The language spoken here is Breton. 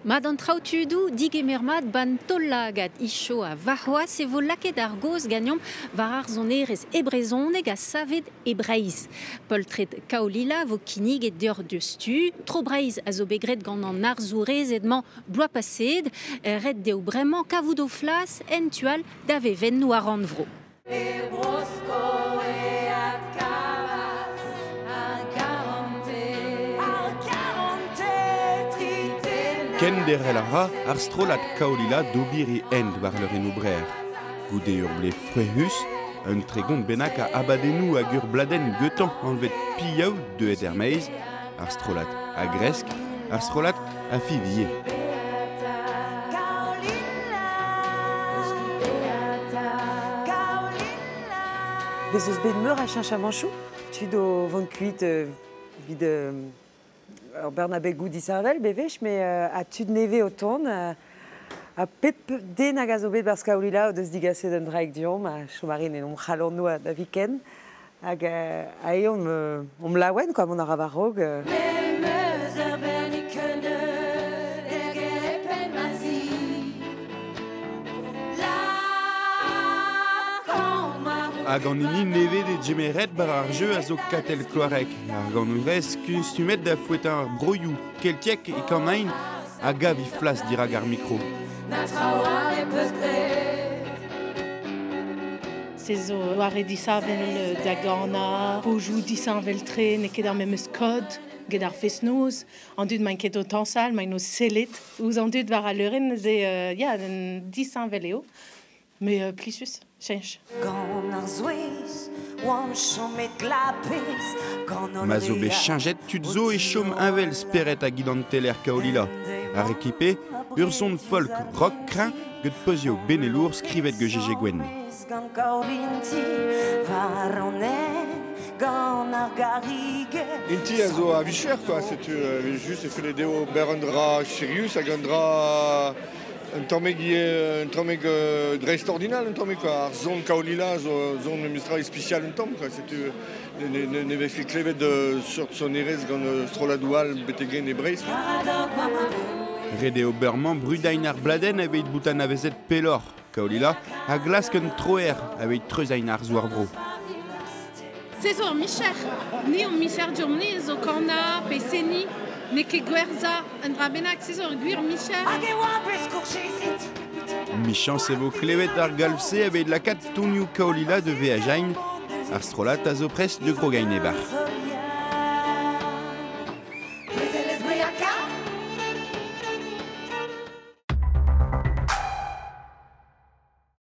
Mat an traoù tudoù, digemer mat ban taol-lagad isho ha warc'hoazh e vo lakaet ar gaoz ganeomp war ar sonerezh e brezhoneg ha savet e Breizh. Poltred Kaolila vo kinniget deoc'h diouzhtu. Tro Breizh a zo bet graet gant an arzourezed-mañ bloaz paseet. Ret dezho bremañ kavout o flas en tu all da vevennoù ar rannvro. Kenderc'hel a ra ar strollad Kaolila d'ober e hent war leurennoù Brer. Goude ur blez frouezhus, un 30 bennak a abadennoù hag ur bladenn gantañ anvet Piaou deuet er-maez, ar strollad a gresk, ar strollad a fiñv ivez. Bez eus bet meur a cheñchamanchoù, tud o vont kuit evit ur bern abegoù disheñvel bewech, met ha tud nevez o tont. Ha pep den hag a zo bet barzh Kaolila o deus digaset un draig deomp, ha chom a rin en hon c'halonoù da viken. Hag aze omp laouen, quoi, mont a ra war-raok. Hag an hini nevez de gemeret war ar jeu a zo Katell Kloareg. Ar ganourez kustumet da foetañ ar broioù keltiek e kanain a gav he flas dirak ar mikro. Se zo war e disheñvel da ganañ, pozioù disheñvel-tre, n'eo ket ar memes kod get ar fest-noz. An dud maint ket o tañsal, maint o sellet ouzh an dud war al leurenn, se ya, disheñvel eo. Mais plijus, cheñch. Ma zo bet cheñchet tud zo e chom heñvel spered hag identeler Kaolila. Ar rekipe, ur son folk rock kreñv get pozioù benelour skrivet gant Gégé Gwenn. Inti a zo a vicher, quoi. Setu just e felle dezho ober un dra sirius hag un dra un tammig ivez, un tammig dreistordinal un tammig quoi. Ar son Kaolila zo son memestra ispisial un tamm quoi. Setu ne ne vez ket klevet seurt sonerezh gant strolladoù all betek-henn e Breizh. Ret eo ober-mañ brudañ ar bladenn evit bout anavezet pelloc'h. Kaolila a glask un troer evit treuzañ arzoù ar vro. Se zo ur micher. Ni omp micher deomp-ni zo kanañ pe seniñ. N'eo ket gwerzhañ un dra bennak, se zo ur gwir micher. Michañs e vo klevet ar galv-se evit lakaat tonioù Kaolila da veajañ. Ar strollad a zo prest da grogañ e-barzh.